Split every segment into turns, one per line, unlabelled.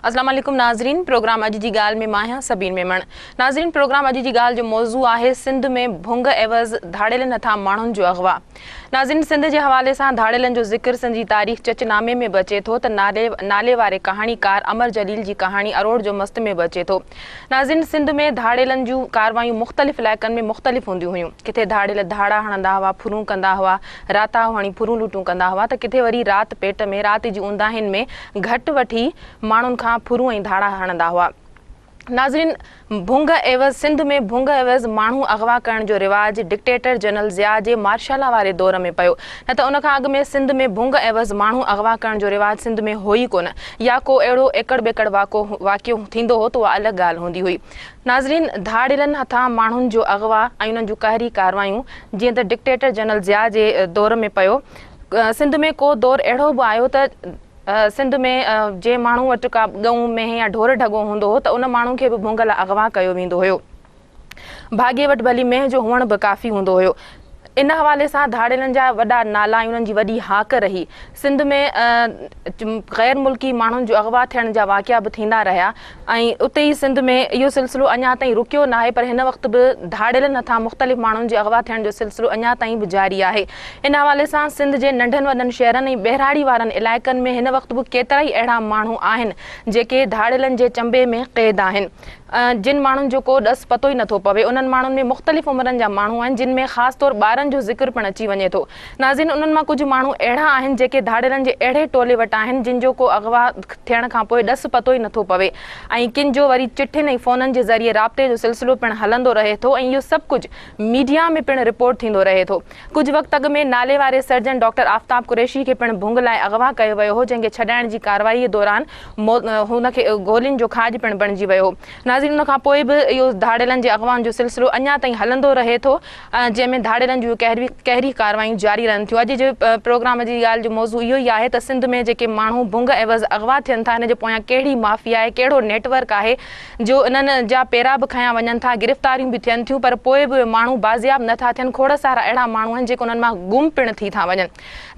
اسلام عليڪم ناظرين پروگرام اڄ جي ڳالهه ۾ مان آهيان سبين ميمڻ ناظرين پروگرام اڄ جي ڳالهه جو موضوع آهي سنڌ ۾ ڀونگ عيوض ڌاڙيلن هٿان ماڻهن جو اغوا ناظرين سنڌ جي حوالي سان ڌاڙيلن جو ذڪر سنڌ جي تاريخ چچ نامي ۾ به اچي ٿو ته نالي نالي واري ڪهاڻيڪار امر جليل جي ڪهاڻي اروڙ جو مست ۾ به اچي ٿو ناظرين سنڌ ۾ ڌاڙيلن جون ڪاروايون مختلف علائقن ۾ مختلف هونديون هيون ڪٿي ڌاڙيل ڌاڙا هڻندا هئا ڦرون ڪندا هئا راتاهو هڻي ڦرون لوٽون ڪندا هئا ته ڪٿي وري رات پيٽ ۾ رات جي اونداهين ۾ گهٽ وٺي ماڻهن کان ڦرون ۽ ڌاڙا هڻندا هئا. ناظرين ڀونگ عيوض سنڌ ۾ ڀونگ عيوض ماڻهو اغوا ڪرڻ جو رواج ڊڪٽيٽر جنرل ضياء جي مارشالا واري دور ۾ پيو نه ته ان کان اڳ ۾ سنڌ ۾ ڀونگ عيوض ماڻهو اغوا ڪرڻ جو رواج سنڌ ۾ هو ئي ڪونه يا ڪو اهڙو ايڪڙ ٻيڪڙ واقعو ٿيندو هو ته اها الڳ ڳالهه هوندي هئي. ناظرين ڌاڙيلن هٿان ماڻهن جو اغوا ۽ انهن جون قهري ڪاروايون جيئن ته ڊڪٽيٽر جنرل ضياء جي دور ۾ پيو سنڌ ۾ ڪو دور اهڙو به آيو ته سنڌ ۾ جنهن ماڻهو وٽ ڪا ڳئون، مينهن يا ڍور ڍڳو هوندو هو ته ان ماڻهو کي به ڀونگ لاء اغوا ڪيو ويندو هيو. ڀاڳي وٽ ڀلي مينهن جو هئڻ به ڪافي هوندو هيو. ان حوالي سان ڌاڙيلن جا وڏا نالا ۽ انهن جي وڏي هاڪ رهي. سنڌ ۾ غير ملڪي ماڻهن جو اغوا ٿيڻ جا واقعا به ٿيندا رهيا ۽ اتي ئي سنڌ ۾ اهو سلسلو اڃا تائين رڪيو ناهي پر هن وقت به ڌاڙيلن هٿان مختلف ماڻهن جي اغوا ٿيڻ جو سلسلو اڃا تائين به جاري آهي. ان حوالي سان سنڌ جي ننڍن وڏن شهرن ۽ ٻهراڙي وارن علائقن ۾ هن وقت به ڪيترائي اهڙا ماڻهو آهن جيڪي ڌاڙيلن جي چنبي ۾ قيد آهن. جن ماڻهن جو ڪو ڏس پتو ئي نٿو پوي، انهن ماڻهن ۾ مختلف عمرن جا ماڻهو آهن، جن ۾ خاص طور ٻارن جو ذڪر پڻ اچي وڃي ٿو. ناظرين انهن مان ڪجهه ماڻهو اهڙا آهن، جيڪي ڌاڙيلن جي اهڙي ٽولي وٽ آهن، جن جو ڪو اغوا ٿيڻ کانپوء ڏس پتو ئي نٿو پوي ۽ ڪن جو وري چٺين ۽ فونن جي ذريعي رابطي جو سلسلو پڻ هلندو رهي ٿو ۽ اهو سڀ ڪجهه ميڊيا ۾ پڻ رپورٽ ٿيندو رهي ٿو. ڪجهه وقت اڳ ۾ نالي واري سرجن ڊاڪٽر آفتاب قريشي کي پڻ ڀونگ لاء اغوا ڪيو ويو هو، جنهن کي ڇڏائڻ جي ڪارروائي دوران هن کي گولين جو کاڄ پڻ بڻجي ويو هو. ناظرين ان کان پوء به اهو ڌاڙيلن جي اغوائن جو سلسلو اڃا تائين هلندو رهي ٿو، جنهن ۾ ڌاڙيلن جون قهري ڪارروايون جاري رهن ٿيون. اڄ جي پروگرام جي ڳالهه جو موضوع اهو ئي آهي ته سنڌ ۾ جيڪي ماڻهو ڀونگ عيوض اغوا ٿين ٿا، ان جي پويان ڪهڙي مافيا آهي، ڪهڙو نيٽ ورڪ آهي، جو انهن جا پيرا به کنيا وڃن ٿا، گرفتاريون به ٿين ٿيون پر پوء به اهي ماڻهو بازياب نه ٿا ٿين، کوڙ سارا اهڙا ماڻهو آهن جيڪي انهن مان گم پڻ ٿي ٿا وڃن.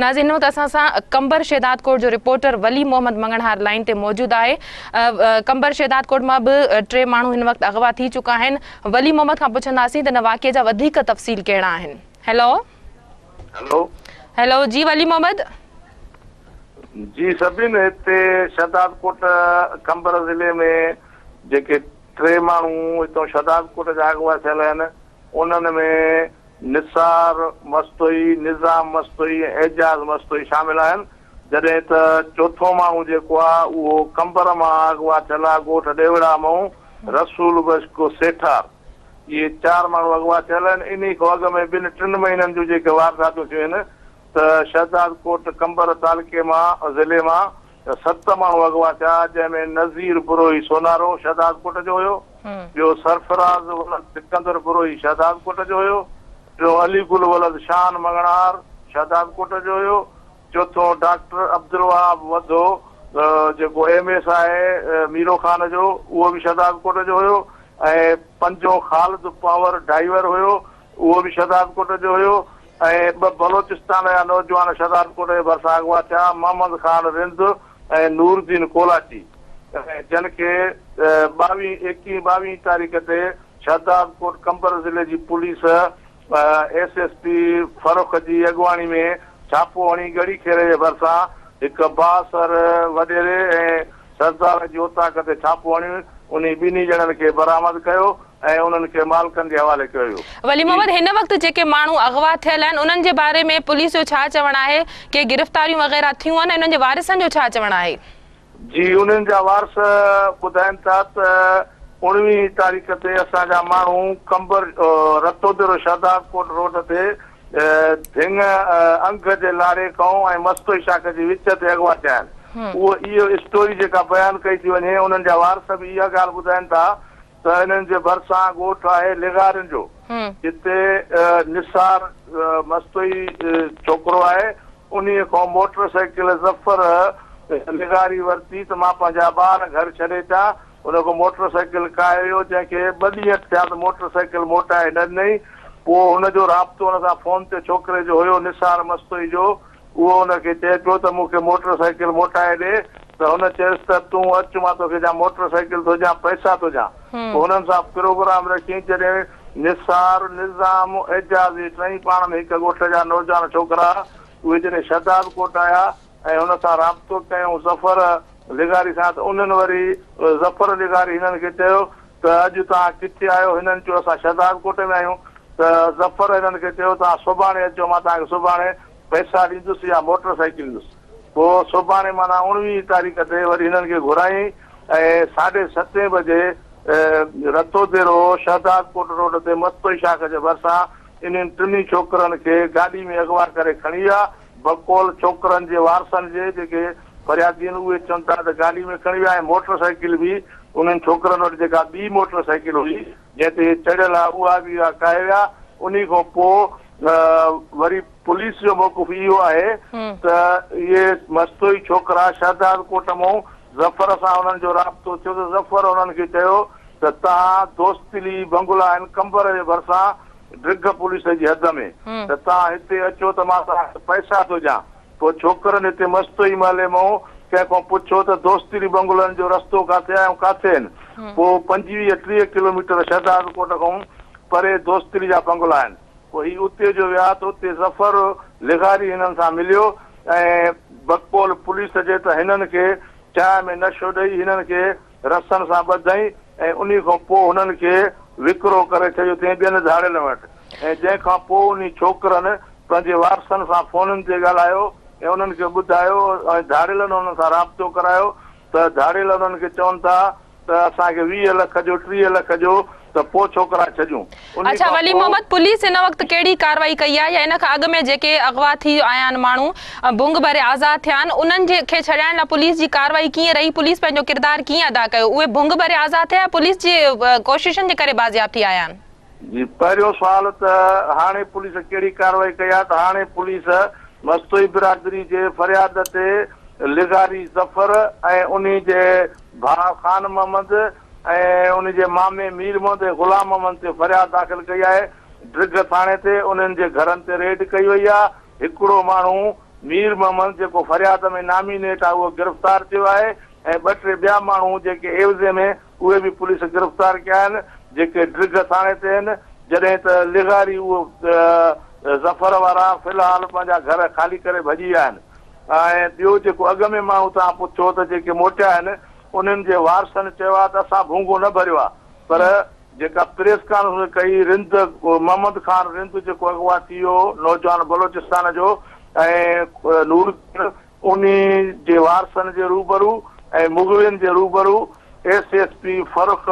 ناظرين هن وقت اسان سان قمبر شهدادڪوٽ جو رپورٽر ولي محمد مڱڻهار لائين تي موجود آهي. قمبر شهدادڪوٽ مان به ٽي ماڻهو هن وقت اغوا ٿي چڪا آهن. ولي محمد کان پڇنداسين ته ان واقعي جا وڌيڪ تفصيل ڪهڙا آهن. هيلو.
هيلو.
هيلو جي ولي محمد.
جي سبين هتي شهدادڪوٽ قمبر ضلعي ۾ جيڪي ٽي ماڻهو هتان شهدادڪوٽ جا اغوا ٿيل آهن انهن ۾ نثار مستوئي، نظام مستوئي ۽ اعجاز مستوئي شامل آهن جڏهن ته چوٿون ماڻهو جيڪو آهي اهو قمبر مان اغوا ٿيل آهي ڳوٺ ڏيوڙا مئون رسول بخش سيٺار اهي چار ماڻهو اغوا ٿيل آهن انهي کان اڳ ۾ ٻن ٽن مهينن جون جيڪي وارداتون ٿيون آهن ته شهدادڪوٽ قمبر تعلقي مان ضلعي مان ست ماڻهو اغوا ٿيا، جنهن ۾ نذير بروهي سونارو شهدادڪوٽ جو هيو، ٻيو سرفراز ولد سڪندر بروهي شهدادڪوٽ جو هيو، ٽيون علي گل ولد شان مڱڻهار شهدادڪوٽ جو هيو، چوٿون ڊاڪٽر عبدالوهاب وڌو جيڪو ايم ايس آهي ميرو خان جو اهو به شهدادڪوٽ جو هيو ۽ پنجون خالد پنهور ڊائيور هيو اهو به شهدادڪوٽ جو هيو ۽ ٻه بلوچستان جا نوجوان شهدادڪوٽ جي ڀرسان اغوا ٿيا، محمد خان رند ۽ نورالدين ڪولاچي، جن کي ٻاويهين، ايڪيهين ٻاويهين تاريخ تي شهدادڪوٽ قمبر ضلعي جي police S S P Farrukh جي اڳواڻي ۾ ڇاپو هڻي ڳڙهي خيري جي ڀرسان هڪ بااثر وڏيري ۽ سردار جي اوطاق تي ڇاپو هڻي انهي ٻنهي ڄڻن کي برآمد ڪيو ۽ انهن کي مالڪن جي حوالي ڪيو ويو.
ولي محمد هن وقت جيڪي ماڻهو اغوا ٿيل آهن انهن جي باري ۾ پوليس جو ڇا چوڻ آهي ڪي گرفتاريون وغيره ٿيون آهن ۽ انهن جي وارثن جو ڇا چوڻ آهي؟
جي انهن جا وارث ٻڌائين ٿا ته اڻويهين تاريخ تي اسان جا ماڻهو قمبر رتوديرو شهدادڪوٽ روڊ تي ڌڱ انگ جي لاڙي کان ۽ مستوئي شاخ جي وچ تي اغوا ٿيا آهن اهو اهو اسٽوري جيڪا بيان ڪئي ٿي وڃي انهن جا وارث به اها ڳالهه ٻڌائين ٿا ته انهن جي ڀرسان ڳوٺ آهي لغارين جو، جتي نثار مستوئي ڇوڪرو آهي، انهيء کان موٽر سائيڪل ظفر لغاري ورتي ته مان پنهنجا ٻار گهر ڇڏي اچان، ان کان موٽر سائيڪل ڪاهي ويو، جنهن کي ٻه ڏينهن ٿيا ته موٽر سائيڪل موٽائي نه ڏنائين، پوء هن جو رابطو هن سان فون تي ڇوڪري جو هيو نثار مستوئي جو، اهو ان کي چئي پيو ته مون کي موٽر سائيڪل موٽائي ڏي. ته هن چيس ته تون اچ مان توکي جا موٽر سائيڪل ٿو ڏيان پئسا ٿو ڏيان. پوء هنن سان پروگرام رکيائين جڏهن نثار، نظام، اعجاز اهي ٽئي پاڻ ۾ هڪ ڳوٺ جا نوجوان ڇوڪرا اهي جڏهن شهداد ڪوٽ آيا ۽ هن سان رابطو ڪيائون ظفر لغاري سان ته انهن وري ظفر لغاري هنن کي چيو ته اڄ توهان ڪٿي آهيو؟ هنن چيو اسان شهداد ڪوٽ ۾ آهيون ته ظفر هنن کي چيو توهان سڀاڻي اچو مان توهان کي سڀاڻي پئسا ڏيندس يا موٽر سائيڪل ڏيندس. پوء سڀاڻي معنيٰ اڻويهين تاريخ تي وري هنن کي گهرايائين ۽ ساڍي ستين بجي رتوديرو شهداد ڪوٽ روڊ تي مستوئي شاخ جي ڀرسان انهن ٽنهي ڇوڪرن کي گاڏي ۾ اغوا ڪري کڻي ويا. بقول ڇوڪرن جي وارثن جي جيڪي فريادي آهن اهي چون ٿا ته گاڏي ۾ کڻي ويا ۽ موٽر سائيڪل به انهن ڇوڪرن وٽ جيڪا ٻي موٽر سائيڪل هئي جنهن تي اهي چڙهيل هئا اها به اها ڪاهي ويا انهي کان پوء وري پوليس جو موقف اهو آهي ته اهي مستوئي ڇوڪرا شهداد ڪوٽ مون ظفر سان انهن جو رابطو ٿيو ته ظفر انهن کي چيو ته توهان دوستلي بنگلا آهن قمبر جي ڀرسان ڊگهه پوليس جي حد ۾ ته توهان هتي اچو ته مان توهان کي پئسا ٿو ڏيان. پوء ڇوڪرن هتي مستوئي محلي مئون ڪنهن کان پڇيو ته دوستيري بنگلن جو رستو ڪاٿي آهي ۽ ڪاٿي آهن؟ پوء 25 30 ڪلوميٽر شهدادڪوٽ کان پري دوستيري جا بنگلا آهن. پوء هي اتي جو ويا ته اتي ظفر لغاري هنن سان مليو ۽ بقول پوليس جي ته هنن کي چانهه ۾ نشو ڏئي هنن کي رسن سان ٻڌائين ۽ انهي کان پوء هنن کي وڪرو ڪري ڇڏيو ٿئين ٻين ڌاڙيلن وٽ ۽ جنهن کان پوء انهي ڇوڪرن پنهنجي وارثن سان فونن تي ڳالهايو ۽ انهن کي ٻڌايو ۽ ڌاڙيلن انهن سان رابطو ڪرايو ته ڌاڙيل انهن کي چون ٿا ته اسان کي 20 لک ڏيو 30 لک ڏيو ته پوء ڇوڪرا ڇڏيون. انهي
اڇا
کان
ولي
پوء.
محمد پوليس هن وقت ڪهڙي ڪارروائي ڪئي آهي يا ان کان اڳ ۾ جيڪي اغوا ٿي آيا آهن ماڻهو ڀنگ ڀري آزاد ٿيا آهن انهن جي کي ڇڏائڻ لاء پوليس جي ڪارروائي ڪيئن رهي پوليس پنهنجو ڪردار ڪيئن ادا ڪيو اهي ڀنگ ڀري آزاد ٿيا يا پوليس جي ڪوششن جي ڪري بازياب ٿي آيا آهن.
جي پهريون سوال ته هاڻي پوليس ڪهڙي ڪارروائي ڪئي آهي ته هاڻي پوليس مستوئي برادري جي فرياد تي لغاري ظفر ۽ انهي جي ڀاء خان محمد ۽ ان جي مامي مير محمد ۽ غلام محمد تي فرياد داخل ڪئي آهي، ڊرگهه ٿاڻي تي انهن جي گهرن تي ريڊ ڪئي وئي آهي، هڪڙو ماڻهو مير محمد جيڪو فرياد ۾ نامينيٽ آهي اهو گرفتار ٿيو آهي ۽ ٻه ٽي ٻيا ماڻهو جيڪي عيوضي ۾ اهي به پوليس گرفتار ڪيا آهن جيڪي ڊرگهه ٿاڻي تي آهن، جڏهن ته لغاري اهو ظفر وارا في الحال پنهنجا گهر خالي ڪري ڀڄي ويا آهن ۽ ٻيو جيڪو اڳ ۾ ماڻهو توهان پڇيو ته جيڪي موٽيا آهن انهن جي وارثن چيو آهي ته اسان ڀونگو نه ڀريو آهي پر جيڪا پريس ڪانفرنس ڪئي رند محمد خان رند جيڪو اغوا ٿي ويو نوجوان بلوچستان جو ۽ نور انهي جي وارثن جي روبرو ۽ مغوين جي روبرو S S P Farrukh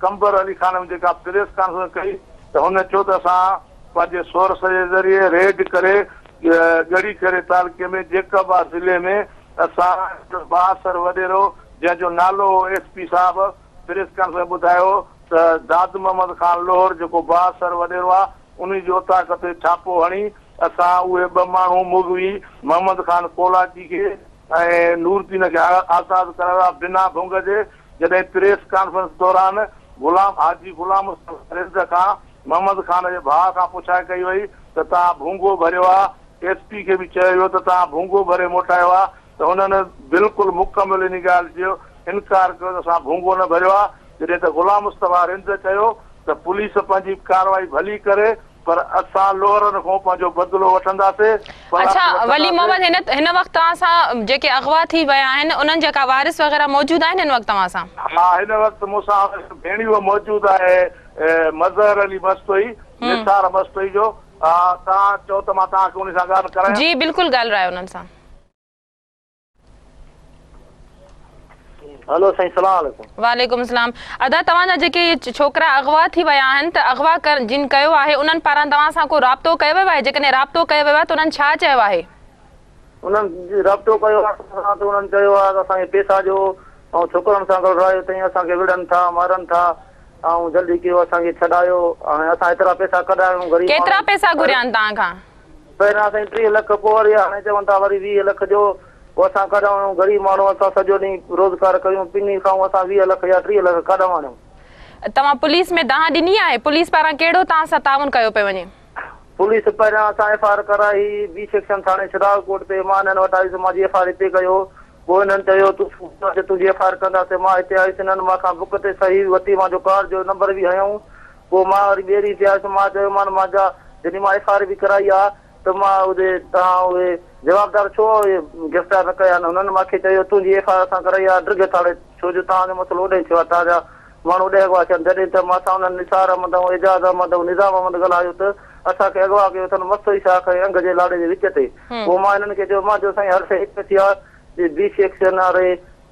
Qambar Ali Khan ۾ جيڪا پريس ڪانفرنس ڪئي ته هن چيو ته اسان پنهنجي سورس جي ذريعي ريڊ ڪري ڳڙهي خيري تعلقي ۾ جيڪب آباد ضلعي ۾ اسان جو بااثر وڏيرو جنهن جو نالو هو ايس پي صاحب پريس ڪانفرنس ۾ ٻڌايو ته داد محمد خان لوهر جيڪو بااثر وڏيرو آ انهي جي اوطاق تي ڇاپو هڻي اسان اهي ٻه ماڻهو مغوي محمد خان ڪولاچي کي ۽ نورالدين کي آزاد ڪرايو آ بنا ڀنگ جي جڏهن پريس ڪانفرنس دوران غلام حاجي غلام مصطفيٰ رند کان محمد خان جي ڀاء کان پڇا ڪئي وئي ته توهان ڀونگو ڀريو آ ايس پي کي به چيو ويو ته توهان ڀونگو ڀري موٽايو آ ته هنن بلڪل مڪمل انهي ڳالهه جو انڪار ڪيو ته اسان ڀونگو نه ڀريو آ جڏهن ته غلام مصطفيٰ رند چيو ته پوليس پنهنجي ڪارروائي ڀلي ڪري پر اسان لوهرن کان پنهنجو بدلو وٺنداسي پلاند
اڇا ولي
وٺنداسي.
محمد هن هن وقت توهان سان جيڪي اغوا ٿي ويا آهن انهن جا ڪا وارث وغيره موجود آهن هن وقت توهان سان؟
ها هن وقت مون سان ڀيڻيو موجود آهي مظهر علي مستوئي نثار مستوئي جو ها توهان چئو ته مان توهان کي انهي سان ڳالهه ڪرايان.
جي بلڪل ڳالهرايو انهن سان.
هلو سائين سلام عليڪم.
وعليڪم السلام ادا توهان جا جيڪي اهي ڇوڪرا اغوا ٿي ويا آهن ته اغوا جن ڪيو آهي انهن پاران توهان سان ڪو رابطو ڪيو ويو آهي جيڪڏهن رابطو ڪيو ويو آهي ته انهن ڇا چيو آهي.
انهن رابطو ڪيو آهي اسان سان ته انهن چيو آهي ته اسان کي پيسا ڏيو ۽ ڇوڪرن سان گڏ رهيو اٿئي اسان کي وڙهن ٿا مارن ٿا ۽ جلدي ڪيو اسان کي ڇڏايو ۽ اسان ايترا پيسا ڪڍايا آهيون غريب
ڪيترا
ماڻهو
پيسا گهريا آهن توهان کان؟
پهريان سائين 30 لک پوء وري هاڻي چون ٿا وري 20 لک ڏيو پوء اسان ڪاڏانهن آڻيون غريب ماڻهو اسان سڄو ڏينهن روزگار ڪيون پني کائون اسان 20 لک يا 30 لک ڪاڏانهن آڻيون.
توهان پوليس ۾ دانهن ڏني آهي؟ پوليس پاران ڪهڙو توهان سان تعاون ڪيو پيو وڃي؟
پوليس پهريان اسان ايف I R ڪرائي بي سيڪشن ٿاڻي شھدادڪوٽ تي مان انهن وٽ آيس مان جي ايف I R هتي ڪيو پوء هنن چيو تون صبح اچ تنهنجي ايف I R ڪنداسين. مان هتي آيس هنن مان کان بڪ تي صحيح ورتي مان جو ڪار جو نمبر به هنيائون. پوء مان وري ٻئي ڏينهن تي آيس مان چيومان مان جا جڏهن مان ايف I R به ڪرائي آ ته مان اهي توهان اهي جوابدار ڇو اهي گرفتار نه ڪيا آهن هنن مان کي چيو تنهنجي ايف I R اسان ڪرائي آ ڊگهي ٿاڻي ڇو جو توهان جو مسئلو اوڏانهن ٿيو آ توهان جا ماڻهو اوڏانهن اغوا ٿيا آهن جڏهن ته مان سان انهن نثار احمد ۽ اعجاز احمد ۽ نظام احمد ڳالهايو ته اسان کي اغوا ڪيو اٿن مستوئي شاخ ۽ انگ جي لاڙي جي وچ تي پوء مان هنن کي چيو مان چيو سائين هر شيء هڪ ٿي آ بي سيڪشن واري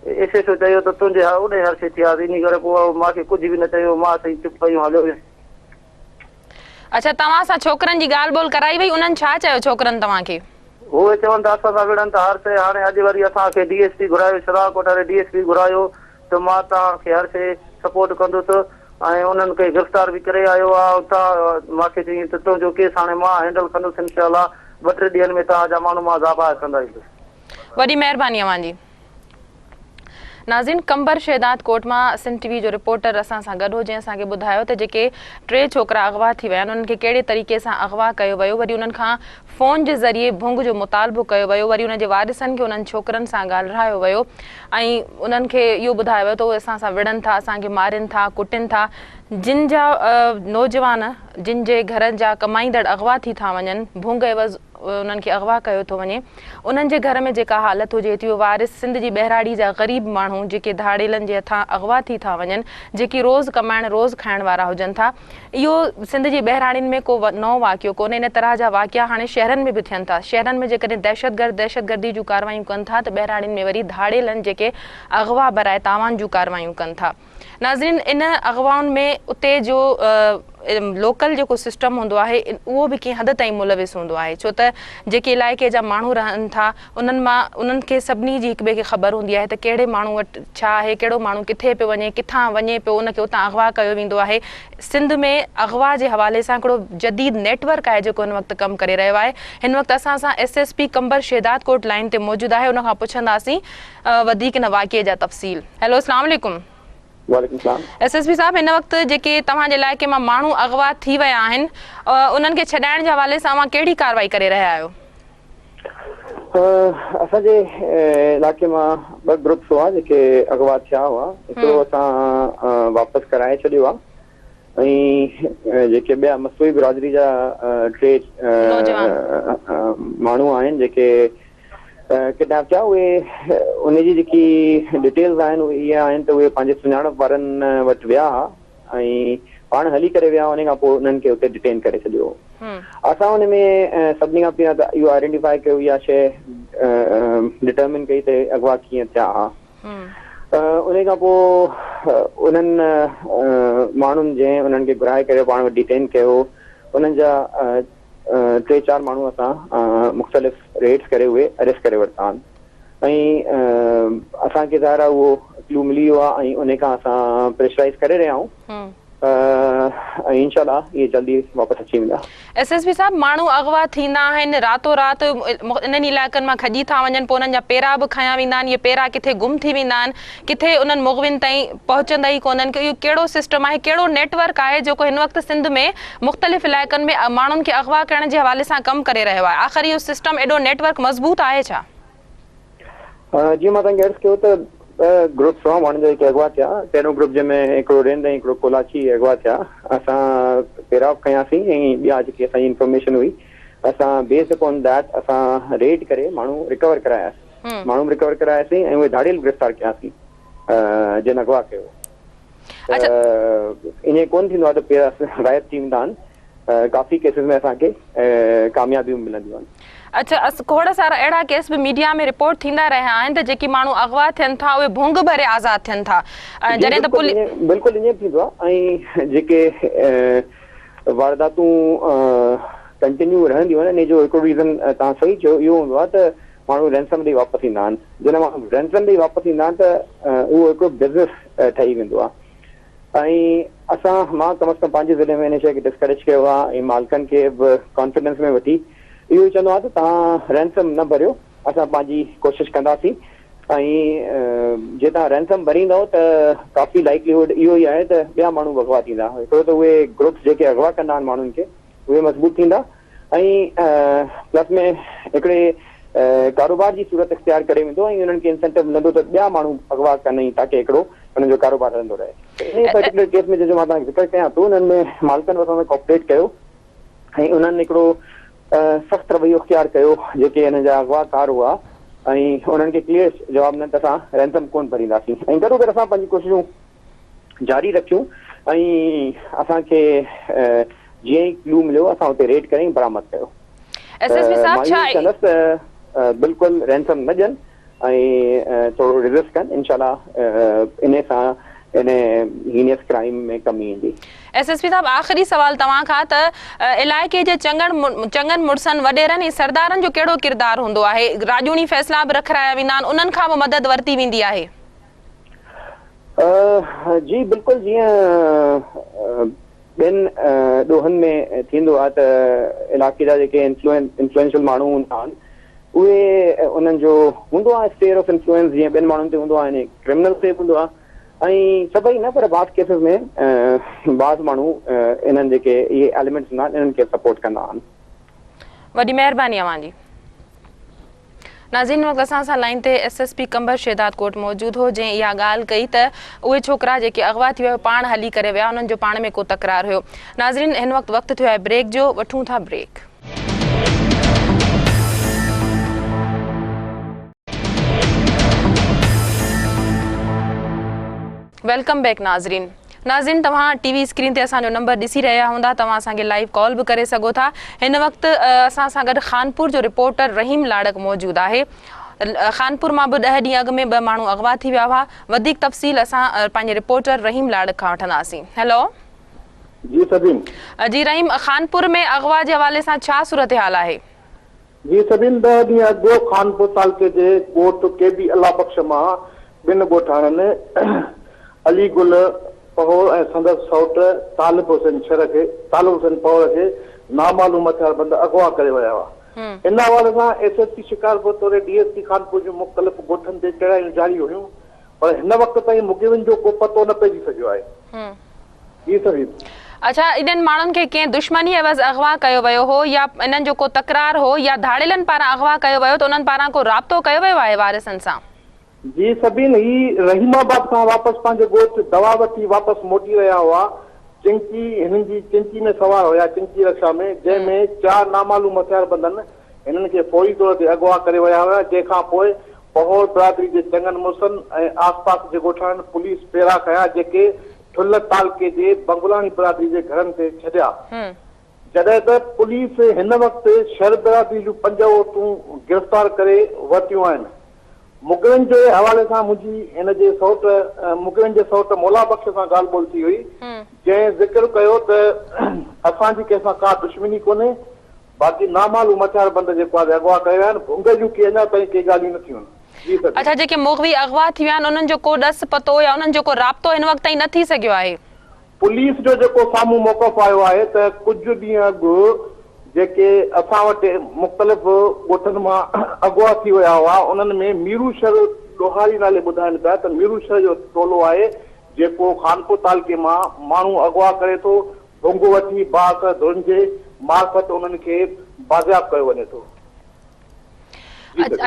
ايس ايس او چيو ته تنهنجي هر اوڏانهن هر شيء ٿي آ انهي ڪري پوء مان کي ڪجهه به نه چيو مان سائين چپ ڪيون هليو ويس.
اڇا توهان سان ڇوڪرن جي ڳالهه ٻولهه ڪرائي وئي انهن ڇا چيو ڇوڪرن توهان کي؟
اهي چون ٿا اسان سان وڙهن ٿا هر شيء هاڻي اڄ وري اسان کي ڊي ايس پي گهرايو شراء ڪوٽ واري ڊي ايس پي گهرايو ته مان توهان کي هر شيء سپورٽ ڪندس ۽ انهن کي گرفتار به ڪري آيو آ اتان مان کي چيائين ته تنهنجو ڪيس هاڻي مان هينڊل ڪندس انشاء الله ٻه ٽي ڏينهن ۾ توهان جا ماڻهو مان ذاباهه ڪندا ايندس.
وڏي مهرباني اوهان جي. ناظرين قمبر شهداد ڪوٽ مان سنڌ ٽي وي جو رپورٽر اسان سان گڏ هو جنهن اسان کي ٻڌايو ته جيڪي ٽي ڇوڪرا اغوا ٿي ويا آهن انهن کي ڪهڙي طريقي سان اغوا ڪيو ويو وري انهن کان فون جي ذريعي ڀونگ جو مطالبو ڪيو ويو وري انهن جي وارثن کي انهن ڇوڪرن سان ڳالهرايو ويو ۽ انهن کي اهو ٻڌايو ويو ته اهي اسان سان وڙهن ٿا اسان کي مارين ٿا ڪٽين ٿا جن جا نوجوان جن جي گهرن جا ڪمائيندڙ اغوا ٿي ٿا وڃن ڀونگ عيوض انهن کي اغوا ڪيو ٿو وڃي انهن جي گهر ۾ جيڪا حالت هجي ٿي اهي وارث سنڌ جي ٻهراڙي جا غريب ماڻهو جيڪي ڌاڙيلن جي هٿان اغوا ٿي ٿا وڃن جيڪي روز ڪمائڻ روز کائڻ وارا هجن ٿا اهو سنڌ جي ٻهراڙين ۾ ڪو نئون واقعو ڪونهي ان طرح جا واقعا هاڻي شهرن ۾ به ٿين ٿا شهرن ۾ جيڪڏهن دهشتگرد دهشتگردي جون ڪاروايون ڪن ٿا ته ٻهراڙين ۾ وري ڌاڙيلن جيڪي اغوا برائي تاوان جون ڪاروايون ڪن ٿا. ناظرين ان اغوائن ۾ اتي جو لوڪل جيڪو سسٽم هوندو آهي اهو به ڪنهن حد تائين ملوث هوندو آهي ڇو ته جيڪي علائقي جا ماڻهو رهن ٿا انهن مان انهن کي سڀني جي هڪ ٻئي کي خبر هوندي آهي ته ڪهڙي ماڻهو وٽ ڇا آهي ڪهڙو ماڻهو ڪٿي پيو وڃي ڪٿان وڃي پيو ان کي اتان اغوا ڪيو ويندو آهي سنڌ ۾ اغوا جي حوالي سان هڪڙو جديد نيٽ ورڪ آهي جيڪو هن وقت ڪم ڪري رهيو آهي هن وقت اسان سان S S P Qambar Shahdadkot line تي موجود آهي ان کان پڇنداسين وڌيڪ ان واقعي جا تفصيل. هيلو اسلام عليڪم.
وعليڪم السلام.
ايس ايس پي صاحب هن وقت جيڪي توهان جي علائقي مان ماڻهو اغوا ٿي ويا آهن انهن کي ڇڏائڻ جي حوالي سان اوهان ڪهڙي ڪارروائي ڪري رهيا آهيو؟
اسان جي علائقي مان ٻه گروپس هئا جيڪي اغوا ٿيا هئا هڪڙو اسان واپس ڪرائي ڇڏيو آهي ۽ جيڪي ٻيا مسوئي برادري جا ٽي ماڻهو آهن جيڪي ڪڊنيپ ٿيا اهي ان جي جيڪي ڊيٽيلز آهن اهي اهي آهن ته اهي پنهنجي سڃاڻپ وارن وٽ ويا ها ۽ پاڻ هلي ڪري ويا ان کان پوء انهن کي اتي ڊيٽين ڪري ڇڏيو اسان ان ۾ سڀني کان پهريان ته اهو آئيڊينٽيفائي ڪيو اها شيء ڊٽرمن ڪئي ته اغوا ڪيئن ٿيا ها ان کان پوء انهن ماڻهن جنهن انهن کي گهرائي ڪري پاڻ وٽ ڊيٽين ڪيو انهن جا ٽي چار ماڻهو اسان مختلف ريڊس ڪري اهي اريسٽ ڪري ورتا آهن ۽ اسان کي ظاهر آهي اهو ڪلو ملي ويو آهي ۽ ان کان اسان پريشرائز ڪري رهيا آهيون ۽ انشاء الله اهي جلدي واپس اچي ويندا.
ايس ايس پي صاحب ماڻهو اغوا ٿيندا آهن راتو رات انهن علائقن مان کڄي ٿا وڃن پوء انهن جا پيرا به کنيا ويندا آهن اهي پيرا ڪٿي گم ٿي ويندا آهن ڪٿي انهن مغوين تائين پهچندا ئي ڪونهن ڪي اهو ڪهڙو سسٽم آهي ڪهڙو نيٽ ورڪ آهي جيڪو هن وقت سنڌ ۾ مختلف علائقن ۾ ماڻهن کي اغوا ڪرڻ جي حوالي سان ڪم ڪري رهيو آهي آخر اهو سسٽم ايڏو نيٽ ورڪ مضبوط آهي ڇا؟
جيئن مان توهان کي عرض ڪيو ته ٻه گروپس هئا ماڻهن جا جيڪي اغوا ٿيا پهريون گروپ جنهن ۾ هڪڙو رند ۽ هڪڙو ڪولاچي اغوا ٿيا اسان پيراو کنياسين ۽ ٻيا جيڪي اسان جي انفارميشن هئي اسان بيسڊ اپون that اسان ريڊ ڪري ماڻهو رڪور ڪراياسين ماڻهو به رڪور ڪراياسين ۽ اهي ڌاڙيل به گرفتار ڪياسين جن اغوا ڪيو ته ائين ڪونه ٿيندو آهي ته پيرا غائب ٿي ويندا آهن ڪافي ڪيسز ۾ اسان کي ڪاميابيون ملنديون آهن.
اڇا کوڙ سارا اهڙا ڪيس به ميڊيا ۾ رپورٽ ٿيندا رهيا آهن ته جيڪي ماڻهو اغوا ٿين ٿا اهي ڀونگ ڀري آزاد ٿين ٿا جڏهن ته پوليس.
بلڪل ائين به ٿيندو آهي ۽ جيڪي وارداتون ڪنٽينيو رهنديون آهن ان جو هڪڙو ريزن توهان صحيح چيو اهو هوندو آهي ته ماڻهو رينسم ڏئي واپس ايندا آهن جڏهن ماڻهو رينسم ڏئي واپس ايندا آهن ته اهو هڪڙو بزنس ٺهي ويندو آهي ۽ اسان مان ڪم از ڪم پنهنجي ضلعي ۾ ان شيء کي ڊسڪريج ڪيو آهي ۽ مالڪن کي به ڪانفيڊنس ۾ وٺي اهو ئي چوندو آهيان ته توهان رينسم نه ڀريو اسان پنهنجي ڪوشش ڪنداسين ۽ جي توهان رينسم ڀريندؤ ته ڪافي لائيڪلي هوڊ اهو ئي آهي ته ٻيا ماڻهو به اغوا ٿيندا هڪڙو ته اهي گروپس جيڪي اغوا ڪندا آهن ماڻهن کي اهي مضبوط ٿيندا ۽ پلس ۾ هڪڙي ڪاروبار جي صورت اختيار ڪري ويندو ۽ انهن کي انسينٽو ملندو ته ٻيا ماڻهو اغوا ڪن ۽ تاڪه هڪڙو انهن جو ڪاروبار هلندو رهي. ته انهي پرٽيڪولر ڪيس ۾ جنهن جو مان توهان کي ذڪر ڪيان ٿو انهن ۾ مالڪن اسان سان ڪوآپريٽ ڪيو ۽ انهن هڪڙو سخت رويو اختيار ڪيو جيڪي انهن جا اغوا ڪار هئا ۽ انهن کي ڪليئر جواب ڏنن ته اسان رينسم ڪونه ڀرينداسين ۽ گڏوگڏ اسان پنهنجون ڪوششون جاري رکيون ۽ اسان کي جيئن ئي ڪلو مليو اسان اتي ريڊ ڪري برآمد ڪيو.
ايس ايس پي
ته
صاحب
مان
ڇا
اهو ئي چوندس ته بلڪل رينسم نه ڏين ۽ ٿورو ريزسٽ ڪن انشاء الله انهي سان انهي هينيس ڪرائيم ۾ ڪمي ايندي.
ايس ايس پي صاحب آخري سوال توهان کان ته علائقي جي چڱن چڱن مڙسن وڏيرن ۽ سردارن جو ڪهڙو ڪردار هوندو آهي راڄوڻي فيصلا به رکرايا ويندا آهن انهن کان به مدد ورتي ويندي آهي.
جي بلڪل جيئن ٻين ڏوهن ۾ ٿيندو آهي ته علائقي جا جيڪي انفلوئنشل ماڻهو هوندا آهن اهي انهن جو هوندو آهي اسفيئر آف انفلوئنس جيئن ٻين ماڻهن تي هوندو آهي يعني ڪرمنل تي به هوندو آهي ۽ سڀئي نه پر بعض ڪيسز ۾ بعض ماڻهو انهن جيڪي اهي ايليمينٽس هوندا آهن انهن کي سپورٽ ڪندا آهن.
وڏي مهرباني اوهان جي. ناظرين هن وقت اسان سان لائين تي S S P Qambar Shahdadkot موجود هو جنهن اها ڳالهه ڪئي ته اهي ڇوڪرا جيڪي اغوا ٿي ويا پاڻ هلي ڪري ويا انهن جو پاڻ ۾ ڪو تڪرار هيو ناظرين هن وقت وقت ٿيو آهي بريڪ جو وٺون ٿا بريڪ. Welcome back ناظرين ناظرين توهان ٽي وي اسڪرين تي اسان جو نمبر ڏسي رهيا هوندا توهان اسان کي لائيو ڪال به ڪري سگهو ٿا هن وقت اسان سان گڏ خانپور جو رپورٽر رحيم لاڙڪ موجود آهي خانپور مان به ڏهه ڏينهن اڳ ۾ ٻه ماڻهو اغوا ٿي ويا هئا وڌيڪ تفصيل اسان پنهنجي رپورٽر رحيم لاڙڪ کان وٺنداسين هيلو
جي سبين
جي رحيم خانپور ۾ اغوا جي حوالي سان ڇا صورتحال آهي؟
جي سبين ڏهه ڏينهن اڳ خانپور تعلقي جي ڳوٺ ڪي بي الله بخش مان ٻن ڳوٺاڻن علي گل پهوڙ ۽ سندس سئوٽ طالب حسين شر کي طالب حسين پهوڙ کي نامعلوم هٿياربند اغوا ڪري ويا هئا. ان حوالي سان ايس ايس پي شڪارپور توڙي ڊي ايس پي خانپور جون مختلف ڳوٺن تي چڙهايون جاري هيون پر هن وقت تائين مغوين جو ڪو پتو نه پئجي سگهيو آهي. جي سمير.
اڇا انهن ماڻهن کي ڪنهن دشمني عيوض اغوا ڪيو ويو هو يا انهن جو ڪو تڪرار هو يا ڌاڙيلن پاران اغوا ڪيو ويو ته انهن پاران ڪو رابطو ڪيو ويو آهي وارثن سان؟
جي سبين هي رحيم آباد کان واپس پنهنجي ڳوٺ دوا وٺي واپس موٽي رهيا هئا چنڪي هنن جي چنڪي ۾ سوار هيا چنڪي رڪشا ۾ جنهن ۾ چار نامعلوم هٿياربندن هنن کي فوري طور تي اغوا ڪري ويا هيا جنهن کان پوء پهوڙ برادري جي چڱن مڙسن ۽ آس پاس جي ڳوٺاڻن پوليس پيرا کنيا جيڪي ٺلهه تعلقي جي بنگلاڻي برادري جي گهرن تي ڇڏيا جڏهن ته پوليس هن وقت شر برادري جون پنج عورتون گرفتار ڪري ورتيون آهن. مغوين جي حوالي سان منهنجي هن جي سئوٽ مغوين جي سئوٽ مولا بخش سان ڳالهه ٻولهه ٿي هئي جنهن ذڪر ڪيو ته اسان جي ڪنهن سان ڪا دشمني ڪونهي باقي نامعلوم هٿياربند جيڪو آهي اغوا ڪيا ويا آهن ڀونگ جون ڪي اڃا تائين ڪي ڳالهيون نه ٿيون آهن. جي سچ.
اڇا جيڪي مغوي اغوا ٿي ويا آهن انهن جو ڪو ڏس پتو يا انهن جو ڪو رابطو هن وقت تائين نه ٿي سگهيو آهي.
پوليس جو جيڪو سامهون موقف آيو آهي ته ڪجهه ڏينهن اڳ جيڪي اسان وٽ مختلف ڳوٺن مان اغوا ٿي ويا هئا انهن ۾ ميرو شھر ڏوهاري نالي ٻڌائين پيا ته ميرو شھر جو ٽولو آهي جيڪو خانپور تعلقي مان ماڻهو اغوا ڪري ٿو ڀونگ وٺي بااثر ڌرين جي معرفت انهن کي بازياب ڪيو وڃي ٿو.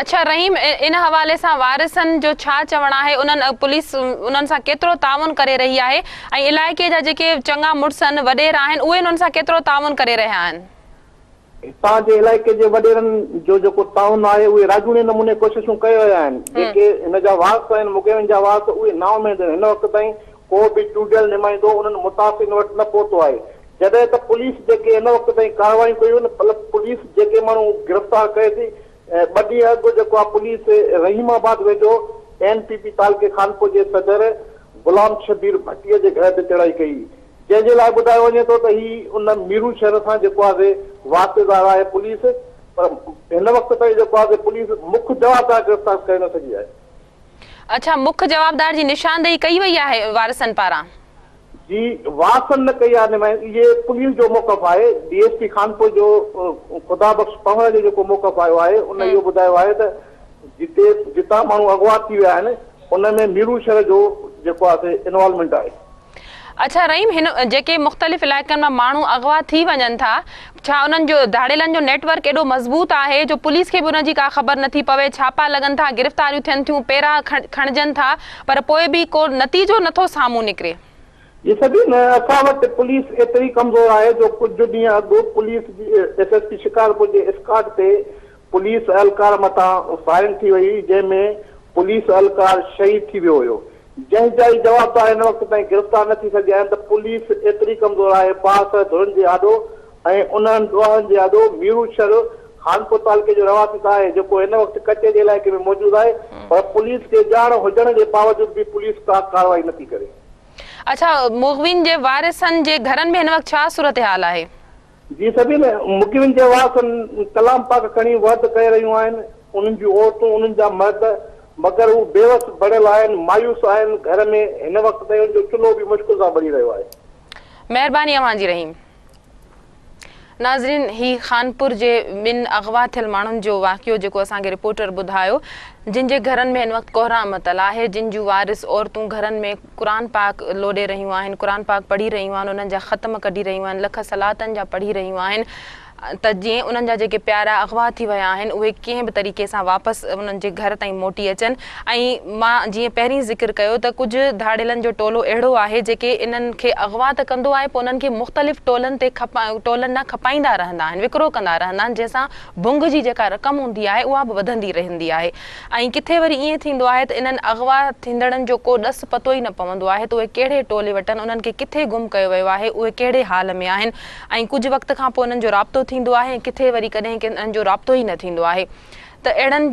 اڇا رحيم ان حوالي سان وارثن جو ڇا چوڻ آهي انهن پوليس انهن سان ڪيترو تعاون ڪري رهي آهي ۽ علائقي جا جيڪي چڱا مڙس آهن وڏيرا آهن اهي انهن سان ڪيترو تعاون ڪري رهيا آهن؟
هتان جي علائقي جي وڏيرن جو جيڪو تعاون آهي اهي راڄوڻي نموني ڪوششون ڪري رهيا آهن جيڪي هن جا وارث آهن مغوين جا وارث اهي نااميد آهن هن وقت تائين ڪو به چونڊيل نمائندو انهن متاثرين وٽ نه پهتو آهي جڏهن ته پوليس جيڪي هن وقت تائين ڪارروايون ڪيون آهن پوليس جيڪي ماڻهو گرفتار ڪري ٿي ٻه ڏينهن اڳ جيڪو آهي پوليس رحيم آباد ويجهو اين پي پي تعلقي خانپور جي صدر غلام شبير ڀٽي جي گهر تي چڙهائي ڪئي جنهن جي لاء ٻڌايو وڃي ٿو ته هي ان ميرو شهر سان جيڪو آهي واسطيدار آهي پوليس پر هن وقت تائين جيڪو آهي پوليس مک جوابدار گرفتار ڪري نه سگهي آهي.
اڇا مک جوابدار جي نشاندهي ڪئي وئي آهي وارثن پاران؟
جي وارثن نه ڪئي آهي نمائندگي اهي پوليس جو موقف آهي ڊي ايس پي خانپور جو خدا بخش پنهور جو جيڪو موقف آيو آهي ان اهو ٻڌايو آهي ته جتي جتان ماڻهو اغوا ٿي ويا آهن ان ۾ ميرو شھر جو جيڪو آهي سي انوالومينٽ آهي.
اڇا رحيم هن جيڪي مختلف علائقن مان ماڻهو اغوا ٿي وڃن ٿا ڇا انهن جو ڌاڙيلن جو نيٽ ورڪ ايڏو مضبوط آهي جو پوليس کي به ان جي ڪا خبر نٿي پوي ڇاپا لڳن ٿا گرفتاريون ٿين ٿيون پيرا کڻجن ٿا پر پوء به ڪو نتيجو نٿو سامهون نڪري.
جي سبين اسان وٽ پوليس ايتري ڪمزور آهي جو ڪجهه ڏينهن اڳ پوليس جي ايس ايس پي شڪارپور جي اسڪارٽ تي پوليس اهلڪار مٿان فائرنگ ٿي وئي هئي جنهن ۾ پوليس اهلڪار شهيد ٿي ويو هيو جنهن جا ئي جوابدار هن وقت تائين گرفتار نه ٿي سگهيا آهن ته پوليس ايتري ڪمزور آهي بااثر ڌرين جي آڏو ۽ انهن ڏوهارين جي آڏو ميرو شھر خانپور تعلقي جو رهواسي ته آهي جيڪو هن وقت ڪچي جي علائقي ۾ موجود آهي پر پوليس کي ڄاڻ هجڻ جي باوجود به پوليس ڪا ڪارروائي نه ٿي ڪري.
اڇا مغوين جي وارثن جي گهرن ۾ هن وقت ڇا صورتحال آهي؟
جي سڀني مقيمن جي وارثن ڪلام پاڪ کڻي وعد ڪري رهيون آهن، انهن جون عورتون، انهن جا مرد، مگر هو بيوس بڻيل آهن، مايوس آهن، گهر ۾ هن وقت تائين انهن جو چلهو به مشڪل سان ٻري رهيو آهي.
مهرباني اوهان جي رحيم. ناظرين هي خانپور جي ٻن اغوا ٿيل ماڻهن جو واقعو جيڪو اسان کي رپورٽر ٻڌايو جن جي گهرن ۾ هن وقت ڪهرام متل آهي جن جون وارث عورتون گهرن ۾ قرآن پاڪ لوڏي رهيون آهن، قرآن پاڪ پڙهي رهيون آهن، انهن جا ختم ڪڍي رهيون آهن، لک صلاتن جا پڙهي رهيون آهن ته جيئن انهن جا جيڪي پيارا اغوا ٿي ويا آهن اهي ڪنهن به طريقي سان واپس انهن جي گهر تائين موٽي اچن ۽ مان جيئن پهرين ذڪر ڪيو ته ڪجهه ڌاڙيلن جو ٽولو اهڙو آهي جيڪي انهن کي اغوا ته ڪندو آهي پوء انهن کي مختلف ٽولن تي ٽولن ڏانهن کپائيندا رهندا آهن وڪرو ڪندا رهندا آهن جنهن سان ڀنگ جي جيڪا رقم هوندي آهي اها به وڌندي رهندي آهي ۽ ڪٿي وري ائين ٿيندو آهي ته انهن اغوا ٿيندڙن جو ڪو ڏس پتو ئي نه پوندو آهي ته اهي ڪهڙي ٽولي وٽن، انهن کي ڪٿي گم ڪيو ويو آهي، اهي ڪهڙي حال ۾ آهن ۽ ڪجهه وقت کان پوء انهن جو رابطو ٿيندو آهي ۽ ڪٿي وري ڪڏهن انهن جو رابطو ئي نه ٿيندو آهي ته اهڙن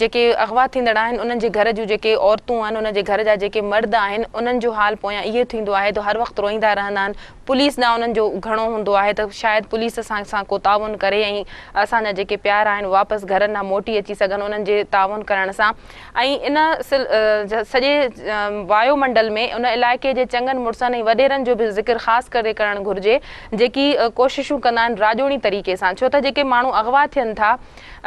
جيڪي اغوا ٿيندڙ آهن انهن جي گهر جون جيڪي عورتون آهن انهن جي گهر جا جيڪي مرد آهن انهن جو حال پويان اهو ٿيندو آهي ته هر وقت روئيندا رهندا آهن پوليس ڏانهن انهن جو گهڻو هوندو آهي ته شايد پوليس اسان سان ڪو تعاون ڪري ۽ اسان جا جيڪي پيارا آهن واپس گهرن ڏانهن موٽي اچي سگهن انهن جي تعاون ڪرڻ سان ۽ ان سڄي وايو منڊل ۾ ان علائقي جي چڱن مڙسن ۽ وڏيرن جو به ذڪر خاص ڪري ڪرڻ گهرجي جيڪي ڪوششون ڪندا آهن راڄوڻي طريقي سان ڇو ته جيڪي ماڻهو اغوا ٿين ٿا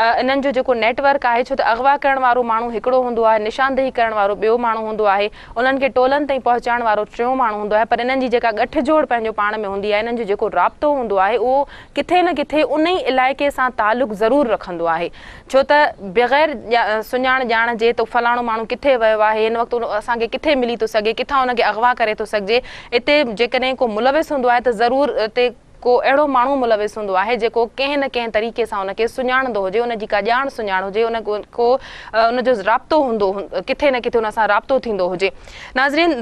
انهن جو جيڪو نيٽ ورڪ آهي ڇو ته اغوا ڪرڻ وارو ماڻهو هڪڙو هوندو آهي، نشاندهي ڪرڻ وارو ٻيو ماڻهو هوندو آهي، انهن کي ٽولن تائين پهچائڻ وارو ٽيون ماڻهو هوندو آهي پر انهن جي جيڪا ڳٺ جوڙ پنهنجو پاڻ ۾ هوندي آهي انهن جو جيڪو رابطو هوندو آهي اهو ڪٿي نه ڪٿي ان ئي علائقي سان تعلق ضرور رکندو آهي ڇو ته بغير سڃاڻ ڄاڻ جي ته فلاڻو ماڻهو ڪٿي ويو آهي هن وقت اسان کي ڪٿي ملي ٿو سگهي ڪٿان ان کي اغوا ڪري ٿو سگهجي اتي جيڪڏهن ڪو ملوث هوندو آهي ته ضرور اتي ڪو اهڙو ماڻهو ملوث هوندو آهي جيڪو ڪنهن نه ڪنهن طريقي سان ان کي سڃاڻندو هجي، ان جي ڪا ڄاڻ سڃاڻ هجي، ان ڪو ان جو رابطو هوندو ڪٿي نه ڪٿي ان سان رابطو ٿيندو هجي. ناظرين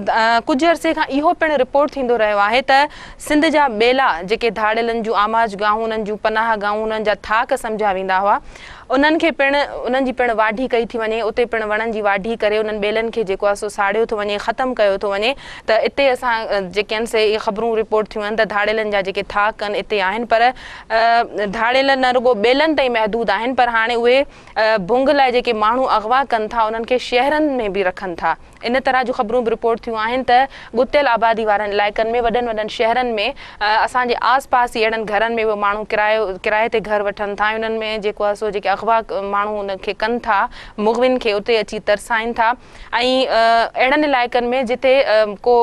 ڪجهه عرصي کان اهو پڻ رپورٽ ٿيندو رهيو آهي ته سنڌ جا ٻيلا جيڪي ڌاڙيلن جون آماج گاهون، انهن جون پناهه گاهون، انهن جا ٿاڪ سمجهيا ويندا هئا، انهن کي پڻ انهن جي پڻ واڍي ڪئي ٿي وڃي، اتي پڻ وڻن جي واڍي ڪري انهن ٻيلن کي جيڪو آهي سو ساڙيو ٿو وڃي، ختم ڪيو ٿو وڃي ته اتي اسان جيڪي آهن سي اهي خبرون رپورٽ ٿيون آهن ته ڌاڙيلن جا جيڪي ٿاڪ آهن اتي آهن پر ڌاڙيل نه رڳو ٻيلن تائين محدود آهن پر هاڻي اهي ڀنگ لاء جيڪي ماڻهو اغوا ڪن ٿا انهن کي شهرن ۾ به رکن ٿا. ان طرح جون خبرون به رپورٽ ٿيون آهن ته ڳتيل آبادي وارن علائقن ۾ وڏن وڏن شهرن ۾ اسان جي آس پاس ئي اهڙن گهرن ۾ اهي ماڻهو ڪرايو ڪرائي تي گهر وٺن ٿا ۽ انهن ۾ جيڪو آهي سو جيڪي اغوا ماڻهو ان کي ڪن ٿا مغوين کي اتي اچي ترسائين ٿا ۽ اهڙن علائقن ۾ جتي ڪو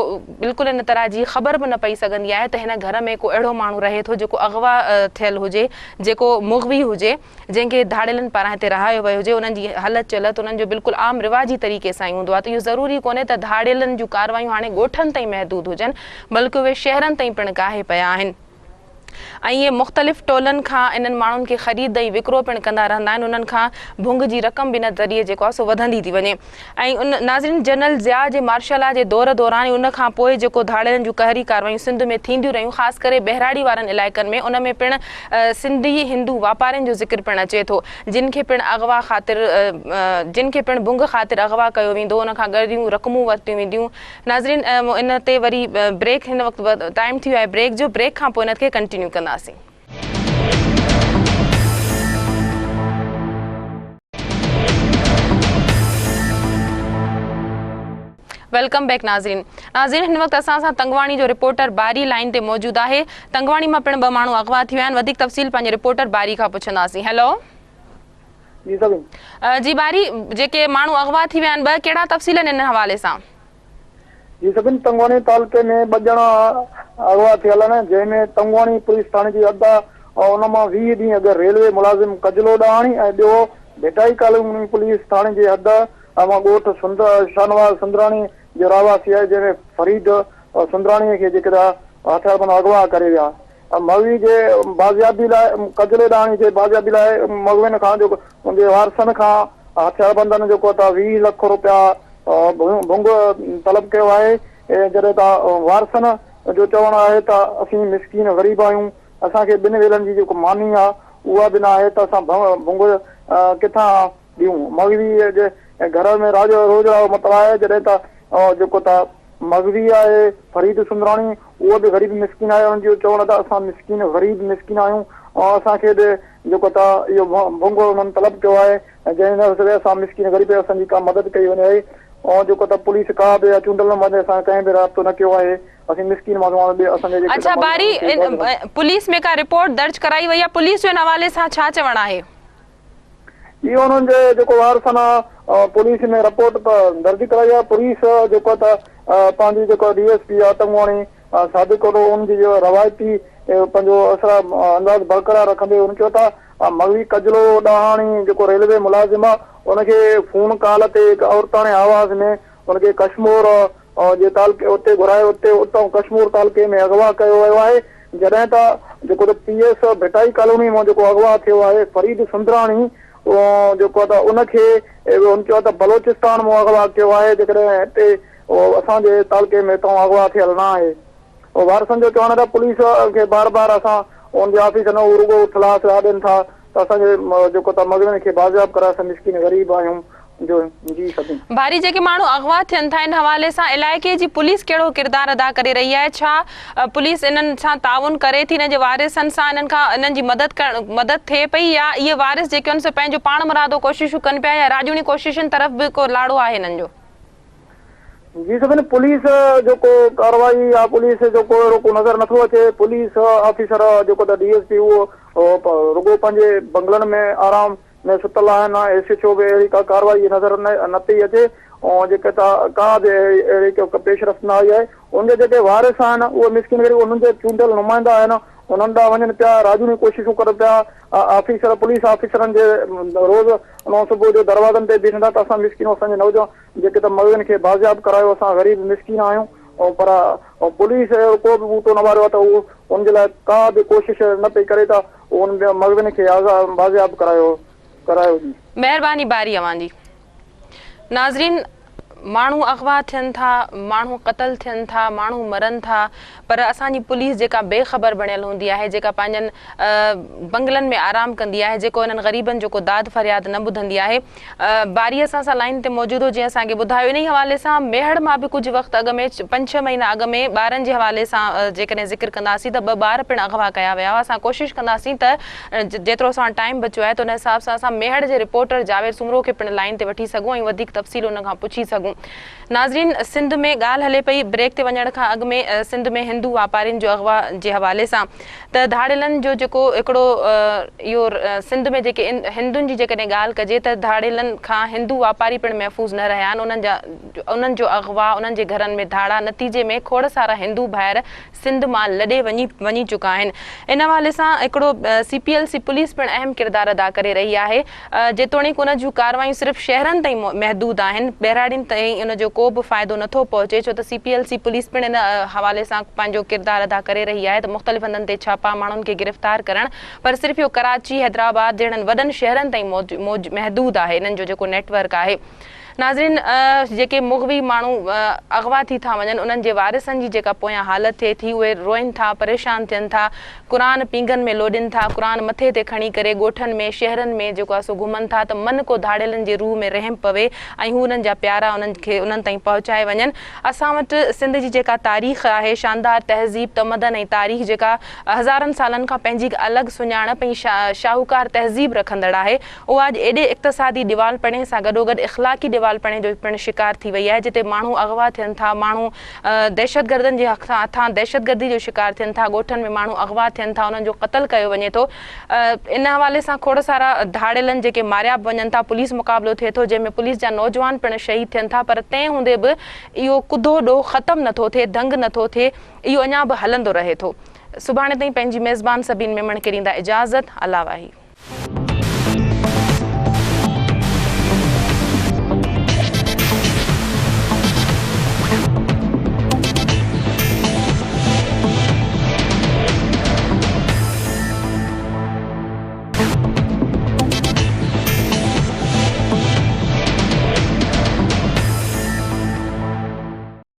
بلڪل ان طرح جي خبر به نه پئي سگهندي آهي ته هن گهر ۾ ڪو اهڙو ماڻهو رهي ٿو جيڪو اغوا ٿيل هجي جيڪو مغوي هجي. جنهن کي ڌاڙيلن پاران هتي رهايو ويو هجي، انهن جي هلت چلت انهن جو بلڪل عام رواجي طريقي سان ئي هوندو آهي ته اهو ضروري ڪونهي ته ڌاڙيلن جون ڪارروايون هاڻي ڳوٺن تائين محدود هجن بلڪه اهي شهرن تائين پڻ ڪاهي پيا آهن ۽ اهي مختلف ٽولن کان انهن ماڻهن کي خريد ۽ وڪرو پڻ ڪندا رهندا آهن انهن کان ڀنگ جي رقم به ان ذريعي جيڪو آهي سو وڌندي ٿي وڃي ۽ ان ناظرين جنرل ضياء جي مارشل لا جي دور دوران ۽ ان کان پوء جيڪو ڌاڙيلن جون قهري ڪارروايون سنڌ ۾ ٿينديون رهيون خاص ڪري ٻهراڙي وارن علائقن ۾ ان ۾ پڻ سنڌي هندو واپارين جو ذڪر پڻ اچي ٿو جن کي پڻ اغوا خاطر جن کي پڻ ڀنگ خاطر اغوا ڪيو ويندو ان کان ڳريون رقمون ورتيون وينديون ناظرين ان تي وري بريڪ هن وقت ٽائيم ٿي ويو آهي بريڪ جو بريڪ کان پوء ان کي ڪنٽينيو ڪنداسين. Welcome back ناظرين ناظرين هن وقت اسان سان تنگواڻي جو رپورٽر باري لائين تي موجود آهي تنگواڻي مان پڻ ٻه ماڻهو اغوا ٿي ويا آهن وڌيڪ تفصيل پنهنجي رپورٽر باري کان پڇنداسين هيلو
جي سائين
جي باري جيڪي ماڻهو اغوا ٿي ويا آهن ٻه ڪهڙا تفصيل آهن ان حوالي سان.
جي سڀني تنگواڻي تعلقي ۾ ٻه ڄڻا اغوا ٿيل آهن، جنهن ۾ تنگواڻي پوليس ٿاڻي جي حد ۽ ان مان 20 ڏينهن اڳ ريلوي ملازم ڪجلو ڏاهاڻي ۽ ٻيو ڀٽائي ڪالوني پوليس ٿاڻي جي حد مان ڳوٺ شاهنواز سندراڻي جو رهواسي آهي، جنهن ۾ فريد سندراڻي کي جيڪڏهن هٿياربند اغوا ڪري ويا. مغوي جي بازيابي لاء ڪجلي ڏاهاڻي جي بازيابي لاء مغوين کان جو ان جي وارثن کان هٿياربندن جيڪو ته 20 لک روپيا ڀنگ طلب ڪيو آهي جڏهن ته وارثن جو چوڻ آهي ته اسين مسڪين غريب آهيون اسان کي ٻن ويلن جي جيڪو ماني آهي اها به ناهي ته اسان ڀنگ ڪٿان ڏيون. مغوي جي گهر ۾ راڄ روز راء متل آهي، جڏهن ته جيڪو ته مغوي آهي فريد سندراڻي اهو به غريب مسڪين آهي، ان جو چوڻ ته اسان مسڪين غريب مسڪين آهيون ۽ اسان کي به جيڪو ته اهو ڀنگ انهن طلب ڪيو آهي ۽ جنهن نه سگهي اسان مسڪين غريب اسان جي ڪا مدد ڪئي وڃي آهي ۽ جيڪو ته پوليس ڪا به يا چونڊيل نمائندي سان ڪنهن به رابطو نه ڪيو آهي اسين مسڪين ماڻهو آهيون ٻي اسان جي جيڪي
اڇا باري پوليس ۾ ڪا رپورٽ درج ڪرائي وئي آهي پوليس جو ان حوالي سان ڇا چوڻ آهي؟
اهو انهن جي جيڪو وارثن پوليس ۾ رپورٽ درج ڪرائي آهي پوليس جيڪو ته پنهنجي جيڪو ڊي ايس پي آهي تنگواڻي صادق اوڍو ان جي روايتي پنهنجو اثر انداز برقرار رکندي ان چيو ته مغوي ڪجلو ڏاهاڻي جيڪو ريلوي ملازم آهي ان کي فون ڪال تي هڪ عورتاڻي آواز ۾ ان کي ڪشمور جي تعلقي اتي گهرائي اتي اتان ڪشمور تعلقي ۾ اغوا ڪيو ويو آهي جڏهن ته جيڪو ته پي ايس ڀٽائي ڪالوني مان جيڪو اغوا ٿيو آهي فريد سندراڻي جيڪو ته ان کي هن چيو ته بلوچستان مان اغوا ڪيو آهي جيڪڏهن هتي اسان جي تعلقي ۾ هتان اغوا ٿيل نه آهي وارثن جو چوڻ آهي ته پوليس کي بار بار اسان ان جي آفيس نه هو رڳو اٿلا اٿلا ڏين ٿا ته اسان جي جيڪو ته مغوين کي بازياب ڪرائي اسان مسڪين غريب آهيون جو جي سگهون.
ڀاري جيڪي ماڻهو اغوا ٿين ٿا ان حوالي سان علائقي جي پوليس ڪهڙو ڪردار ادا ڪري رهي آهي ڇا پوليس انهن سان تعاون ڪري ٿي انهن جي وارثن سان انهن کان انهن جي مدد ڪرڻ مدد ٿئي پئي يا اهي وارث جيڪي آهن سي پنهنجو پاڻ مرادو ڪوششون ڪن پيا يا راڄوڻي ڪوششن طرف به ڪو لاڙو آهي انهن جو.
جي سڀن پوليس جو ڪو ڪارروائي يا پوليس جو ڪو اهڙو ڪو نظر نٿو اچي پوليس آفيسر جيڪو ته ڊي ايس پي اهو رڳو پنهنجي بنگلن ۾ آرام ۾ ستل آهن ايس ايڇ او به اهڙي ڪا ڪارروائي نظر نه پئي اچي ۽ جيڪي ته ڪا به اهڙي ڪا پيش رفت نه آئي آهي ان جا جيڪي وارث آهن اهي مسڪين غريب انهن جا چونڊيل نمائندا آهن انهن ڏانهن وڃن پيا راڄوڻي ڪوششون ڪن پيا آفيسر پوليس آفيسرن جي روز صبح جو دروازن تي بيٺن ٿا ته اسان مسڪين اسان جي نوجوان جيڪي ته مغوين کي بازياب ڪرايو اسان غريب مسڪين آهيون پر پوليس اهڙو ڪو به ٻوٽو نه ٻاريو آهي ته هو ان جي لاء ڪا به ڪوشش نه پئي ڪري ته ان مغوين کي بازياب ڪرايو ڪرايو وڃي.
مهرباني باري اوهان جي. ناظرين ماڻهو اغوا ٿين ٿا ماڻهو قتل ٿين ٿا ماڻهو مرن ٿا پر اسان جي پوليس جيڪا بي خبر بڻيل هوندي آهي جيڪا پنهنجن بنگلن ۾ آرام ڪندي آهي جيڪو انهن غريبن جو ڪو داد فرياد نه ٻڌندي آهي باري اسان سان لائين تي موجود هو جنهن اسان کي ٻڌايو انهي حوالي سان ميهڙ مان به ڪجهه وقت اڳ ۾ پنج ڇهه مهينا اڳ ۾ ٻارن جي حوالي سان جيڪڏهن ذڪر ڪنداسين ته ٻه ٻار پڻ اغوا ڪيا ويا هئا اسان ڪوشش ڪنداسين ته جيترو اسان وٽ ٽائيم بچيو آهي ته ان حساب سان اسان ميهڙ جي رپورٽر جاويد سومرو کي پڻ لائين تي وٺي سگهون ۽ وڌيڪ تفصيل ان کان پڇي سگهون ناظرين سنڌ ۾ ڳالهه هلي پئي بريڪ تي وڃڻ کان اڳ ۾ سنڌ ۾ هندو واپارين جو اغوا جي حوالي سان ته ڌاڙيلن جو جيڪو هڪڙو اهو سنڌ ۾ جيڪي هندن جي جيڪڏهن ڳالهه ڪجي ته ڌاڙيلن کان هندو واپاري پڻ محفوظ نه رهيا آهن انهن جا انهن جو اغوا انهن جي گهرن ۾ ڌاڙا نتيجي ۾ کوڙ سارا هندو ڀائر سنڌ مان لڏي وڃي وڃي چڪا آهن ان حوالي سان هڪڙو C P L C police پڻ اهم ڪردار ادا ڪري رهي آهي جيتوڻيڪ ان جون ڪارروايون صرف شهرن تائين محدود آهن، ٻهراڙين تائين ان جو ڪو به فائدو نٿو پهچي، ڇو ته C P L C police پڻ ان حوالي سان پنهنجو ڪردار ادا ڪري رهي آهي ته مختلف هنڌن تي ڇاپا، ماڻهن کي گرفتار ڪرڻ پر صرف اهو ڪراچي، حيدرآباد جهڙن وڏن شهرن تائين محدود آهي انهن جو جيڪو نيٽ ورڪ آهي. ناظرين جيڪي مغوي ماڻهو اغوا ٿي ٿا وڃن انهن جي وارثن جي جيڪا پويان حالت ٿئي ٿي اهي روئن ٿا پريشان ٿين ٿا قرآن پينگهن ۾ لوڏين ٿا قرآن مٿي تي کڻي ڪري ڳوٺن ۾ شهرن ۾ جيڪو آهي سو گهمن ٿا ته من ڪو ڌاڙيلن جي روح ۾ رحم پوي ۽ هو انهن جا پيارا انهن کي انهن تائين پهچائي وڃن اسان وٽ سنڌ جي جيڪا تاريخ آهي شاندار تهذيب تمدن ۽ تاريخ جيڪا هزارن سالن کان پنهنجي هڪ الڳ سڃاڻپ ۽ شاهوڪار تهذيب رکندڙ آهي اها اڄ ايڏي اقتصادي ڏيوالپڻي سان گڏوگڏ اخلاقي ڏيوال. ڏيوالپڻي جو پڻ شڪار ٿي وئي آهي جتي ماڻهو اغوا ٿين ٿا ماڻهو دهشتگردن جي هٿان دهشتگردي جو شڪار ٿين ٿا ڳوٺن ۾ ماڻهو اغوا ٿين ٿا انهن جو قتل ڪيو وڃي ٿو ان حوالي سان کوڙ سارا ڌاڙيلن جيڪي ماريا به وڃن ٿا پوليس مقابلو ٿئي ٿو جنهن ۾ پوليس جا نوجوان پڻ شهيد ٿين ٿا پر تنهن هوندي به اهو ڪڌو ڏوهه ختم نٿو ٿئي دنگ نٿو ٿئي اهو اڃا به هلندو رهي ٿو. سڀاڻي تائين پنهنجي ميزبان سبين ميمڻ کي ڏيندا اجازت. الله واهي.